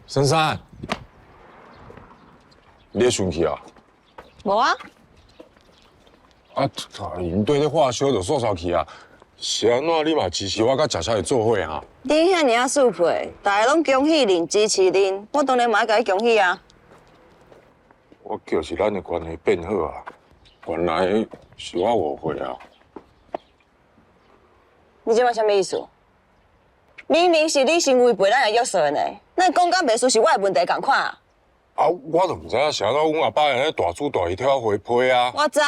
珊珊，你咧生气啊？無啊。啊，𪜶對咧化燒就煞煞去啊！是按怎你嘛支持我佮食小姐做伙啊？恁遐爾仔速配，大家攏恭喜恁，支持恁，我當然嘛愛共你恭喜啊！我就是咱的關係變好啊，原來是我誤會啊！你這擺啥物意思？明明是你先違背咱的約束的呢，咱講甲袂輸是我的問題仝款啊！啊，我就毋知影是按怎，阮阿爸按呢大主大意替我回批啊！我知，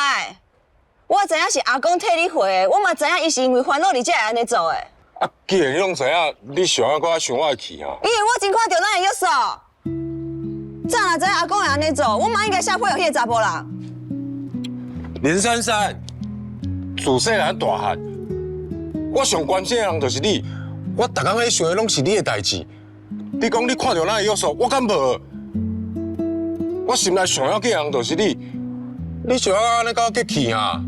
我知影是阿公替你回的，我嘛知影伊是因為煩惱你才會按呢做的。啊，既然你攏知影，你想按怎閣傷我的氣啊？因為我真看著咱的約束，早若知影阿公會按呢做，我嘛應該寫批予彼個查埔人。林珊珊，自細漢大漢，我上關心的人就是你，我逐工咧想的攏是你的代誌。你講你看著咱的約束，我敢無？我心內上要緊的人就是你，你想要按呢共我激氣啊？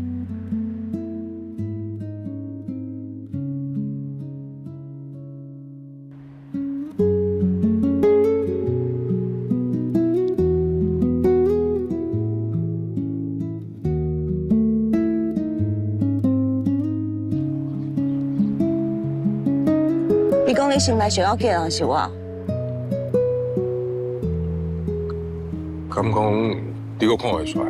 你講你心內上要緊的人是我。敢講你閣看會出來？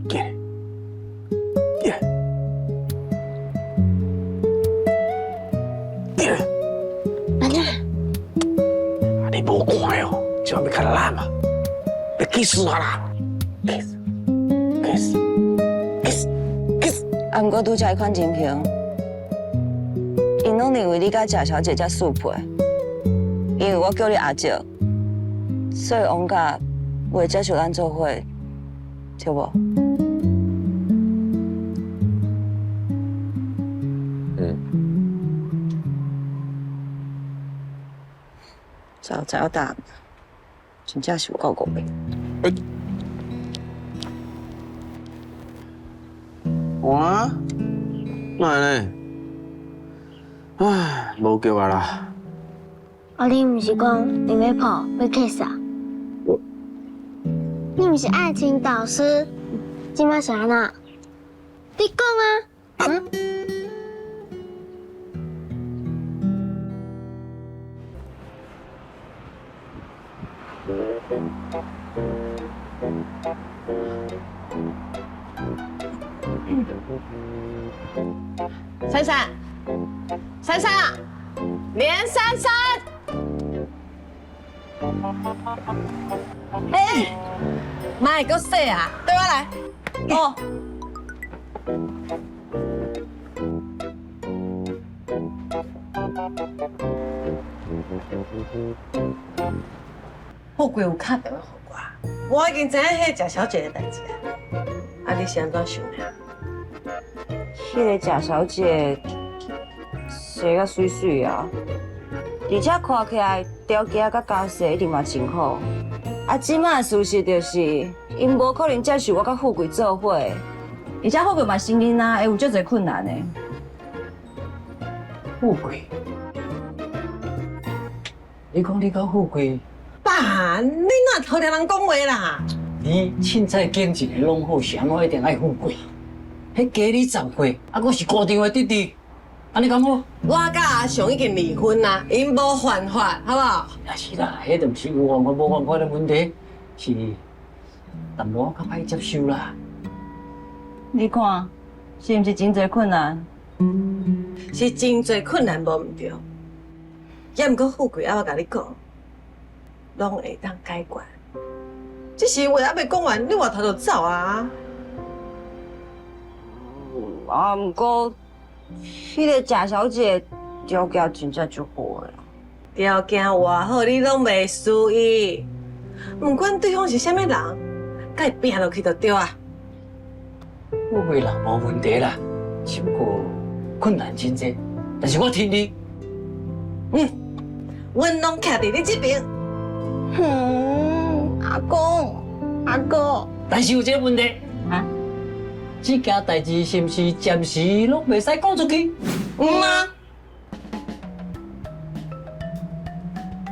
過來，過來，過來。安怎？啊，你無看哦，這擺欲較爛嘛，欲 kiss 我啦，kiss，kiss，kiss，kiss。啊，毋過拄才彼款情形，𪜶攏認為你佮賈小姐才速配，因為我叫你阿叔，所以王甲袂接受咱做伙，對無？嗯。早知影答案，真正是有夠戇的。欸。我？哪會呢？唉，無叫啊啦。啊，你毋是講你欲抱欲 kiss 啊？我，你毋是愛情導師，這擺是按怎？你講啊！嗯？珊珊，珊珊啊，連珊珊，欸，莫閣洗啊，綴我來。哦。富貴有敲電話予我，我已經知影彼個賈小姐的代誌啊。啊，你是按怎想的？彼個賈小姐生甲媠媠啊，而且看起來條件佮家世一定嘛真好。啊，這擺事實就是，𪜶無可能接受我佮富貴做伙，而且富貴嘛承認啊，會有足濟困難的。富貴，你講你佮富貴？爸，你哪偷聽人講話啦？你凊彩揀一個攏好，是按怎一定愛富貴？彼加你10歲，啊，閣是姑丈的弟弟，按呢敢好？我佮阿雄已經離婚啦，𪜶無犯法，好無？啊是啦，彼就毋是有辦法無辦法的問題，是淡薄仔較歹接受啦。你看，是毋是真濟困難？是真濟困難，無毋對。也毋過富貴啊，我共你講，攏會當解決。只是話猶未講完，你回頭就走啊！啊，毋過，彼個賈小姐條件真正足好的。條件偌好，你攏袂輸伊。毋管對方是啥物人，共伊拚落去就對啊。富貴人無問題啦，只不過困難真濟，但是我挺你。嗯，阮攏徛佇你這邊。哼，阿公，阿哥。但是有一個問題啊，這件代誌是毋是暫時攏袂使講出去？毋啊。